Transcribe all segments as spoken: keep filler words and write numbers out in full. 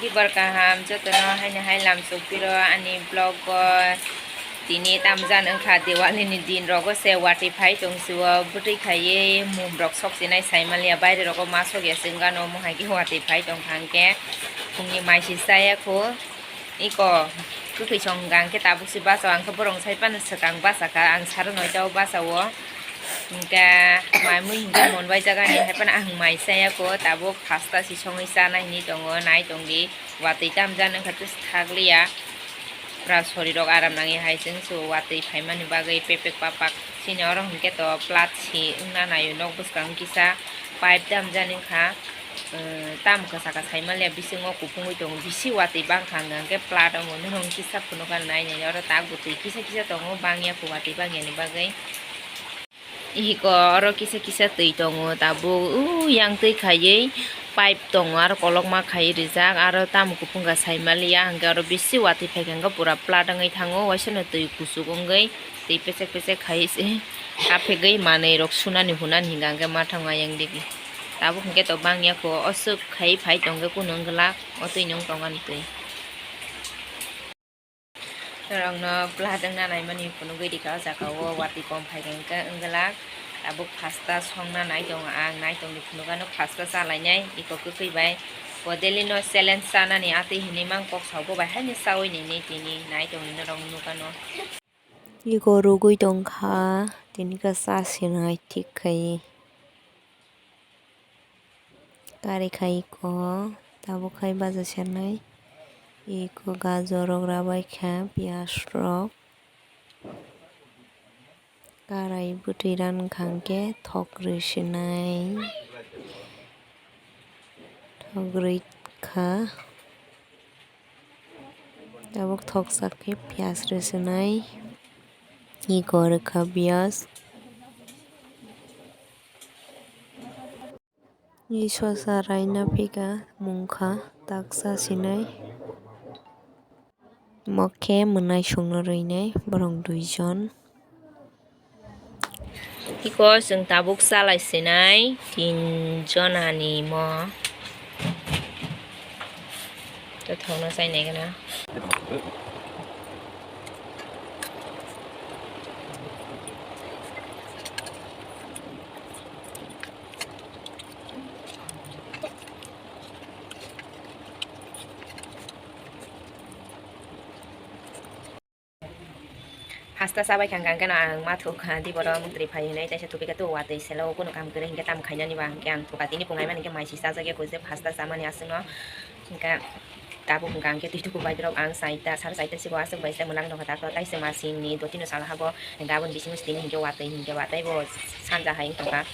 Dibar kaham jotono haino hai lamsok piro ani vlog o. Tini tamjan wngkha Diwali ni din rogo se watwi phai tong sio, bwtwi khaiwi mum rok sok sinai sai maliya, baire rogo ma sok ya se wngano, omo hai khe watwi phai tong kha hwnkhe phungni mai se chaya kho. Iko kwthwi song hwnkha hwnkhe tabuk se basa o, ang khe borok sai phano swkang basa kha, ang saro noita o basa o. Hwnkhe mai mui hwnkhe mon bai jaga ni hai phano ang mai chaya kho, tabuk phasta se songwi chana hinwi tongo, nai tong di. Watwi tamjani wngkha tei thakliya. Pura sorirok aram nangya hai chwng se watwi phaimani bagwi pepek papak. Chini oro hwnkhe to plat si wngna naio nok bwskango kisa pipe tamjani wngkha. Tamo khe saka saimaliya bisingo kupungwi tongo, bisi watwi bangkha hwnkha hwnkhe plat wngo. Norok kisa phunukha nai nai oro tak bo twi kisa kisa tongo, bangya kho watwi bangyani bagwi. Ihiko oro kisa kisa twi tongo tabuk, o yang twi khaiwi pipe tongo, aro kolokma khaiwi rijak, aro tamo kupung kha saimaliya, hwnkhe oro bisi watwi phaikha hwnkhe pura plat wngwi thango, waisano twi kuchuk wngwi twi pesek pesek khaiwi se kaphegwi manwi rok sunani hunani hwnkha hwnkhe ma thango ayang digi. Tabuk hwnkhe to bangya kho, o swk khaiwi phai tongkhe kunu wngwlak, o twi nung tongani twi. Norokno plat wngna naimani phunugwi rikha o jaga o, watwi kom phaikha hwnkhe wngwlak. Tabuk phasta songna nai tongo ang, nai tongdi phunukano phasta chalainai iko kwtwi bai. Bo daily no challenge chanani atwi hinwi mang kok sao, bo bai haino chaui nini tini nai tongdi norok nukano. Iko rugwi tongkha tini khe chasinai thik khai. Kari khai iko tabuk khai baja sernai. Iko gajor rok rabai kha, piyaj rok. Karai bwtwi ran wngkha hwnkhe thok rwi sinai. Thok rwi kha. Tabuk thoksa khe piyaj rwi sinai. Iko rwkha piyaj. Isosa raina phika mungkha taksa sinai. Mokhe mwnai songno rwinai borok duijon. Iko chwng tabuk chalai sinai tin jonani mo. Tei thokno chainai gana. Hasta chabai kha hwnkha hwnkhe no ang ma thuk kha, di borok muktrwi phai hinwi teisa thupikha, tu watwi selo kunu kam kwrwi hinkhe tamo khainani ba hinkhe ang thukha. Tini pungaimani hinkhe mai si chajak ya koi je hasta chamani aswkno hinkhe tabuk hinkha hinkhe twi tuku bai borok ang chaita sare chaita sibo aswk bai se mwlang tongkha, takhwlai taisa masini dotino sal habo hinkhe aboni bisingo tini hinkhe watwi hinkhe watwi bo sanja hai wng tongkha.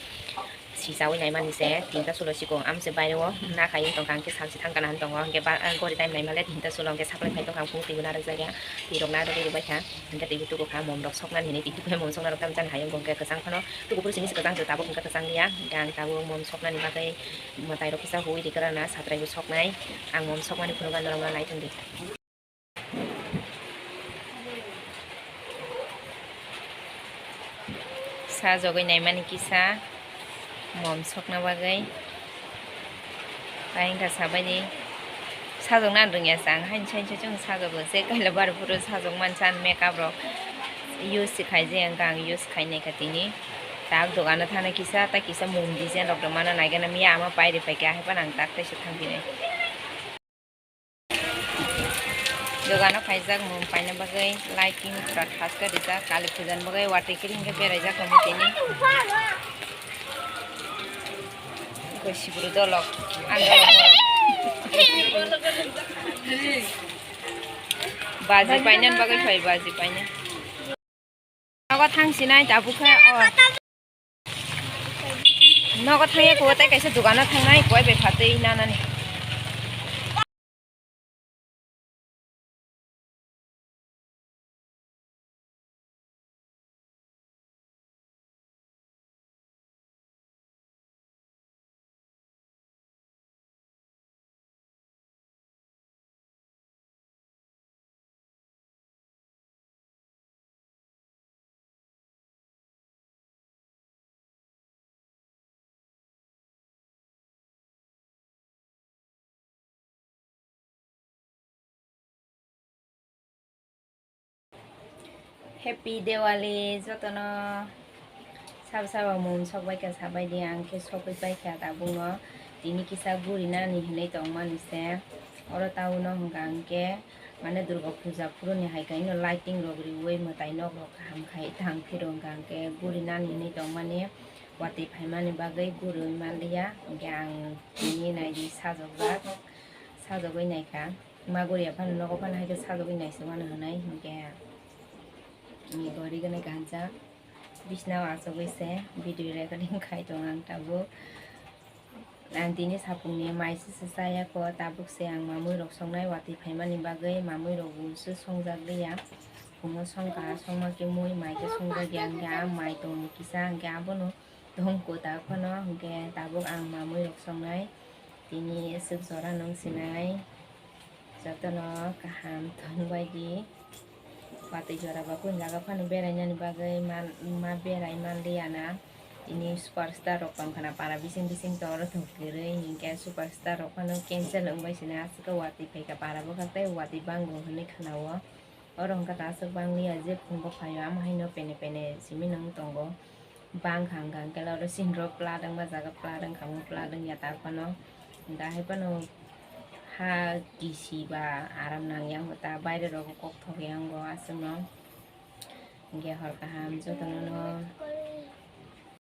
Sichawi naimani se tinta sulo sikung amse baireo nakhai wng tongkha, hwnkhe salchi thangkana hwn tongo, hwnkhe ba-, gori time naimale tinta sulo hwnkhe saplai phai tongkha, phung twibo narwkjakya, twirok narwgwi rwbaikha, hwnkhe twibo tubukha mom rok soknani hinwi twi tubukhai mom soknarok tamjani hai wngkha, hwnkhe kwchang phano tubuphuru simi se kwchang tabuk hwnkhe kwchangya, hwnkhe ang tabuk mom soknani bagwi mwtairok kisa huwi rwkha rwna satrai bo soknai, ang mom sokmani phunukha norokno naithokdi. Sajagwi naimani kisa mom sokna bagwi. Tei wngkha sabaidi sajokna rwngya se ang, haini saini sajagwi se kaila bari phuru sajok mansa ani makeup rok use se khaijak, wngkha ang use khainai kha tini. Tak dogano thangna kisa tei kisa mum design rok rwmano naigana miya ama pai rwphaikha, haiphano ang tak teisa thangphinai. Dogano khaijak mung paina bagwi lighting pura thaska rijak, kali puja ni bagwi watwi kiri hinkhe beraijak tongwi tini. Koi sibru dolok, ang dolok morok. Baji paina bagwi phai, baji paina. Nogo thang sinai tabuk khe o. Nogo thangya kho tei kaisa dogano thangnai koi bai phatwi nanani. Happy Diwali jotono. Sabo sabo mung sok bai kha sabai di, ang khe sokwi pai kha tabukno. Tini kisa guri nani hinwi tongmani se. Oro town o hwnkha hwnkhe mane Durga Puja phuruni hai khe ino lighting rok riwi mwtai nok rok kaham khai thang phiro hwnkha hwnkhe guri nani hinwi tongmani. Watwi phaimani bagwi gurwi manliya, hwnkhe ang tini naidi sajokjak, sajogwi naikha. Ma guriya phano nogo phano hai khe sajogwi naisingmano hwnwi, hwnkhe ni gori gwnwi ganjak. Bisnao achugwi se video recording khai tongo ang tabuk. Ang tini sapungni mai se se chaya kho, tabuk se ang mamui rok songnai watwi phaimani bagwi, mamui rok bo se songjak liya. Phungo songkha, songma khe mui mai khe songjak ya, hwnkhe a mai tongo kisa, hwnkhe abono tongkho ta phano, hwnkhe tabuk ang mamui rok songnai. Tini aswk jora nung sinai. Jotono kaham thang bai di. Watwi jora ba kunu jaga phano berainani bagwi man, ma berai manliya na. Tini superstar rok tong khna para bising bising to oro thok kwrwi, hinkhe superstar rok phano cancel wng bai sini aswk watwi phaikha para bwkhak tei watwi bango hinwi khna o. Oro hwnkha ta aswk bangliya je phungo phaio, amo haino pene pene simi nung tongo. Bang kha hwnkha hwnkhe oro sini rok plat wngma jaga plat wngkha, omo plat wngya ta phano. Hwnkha hai phano ha kisi ba aram nangya, hwnkha ta baire rogo kokthok ya wngo aswkno. Hwnkhe hor kaham jotono no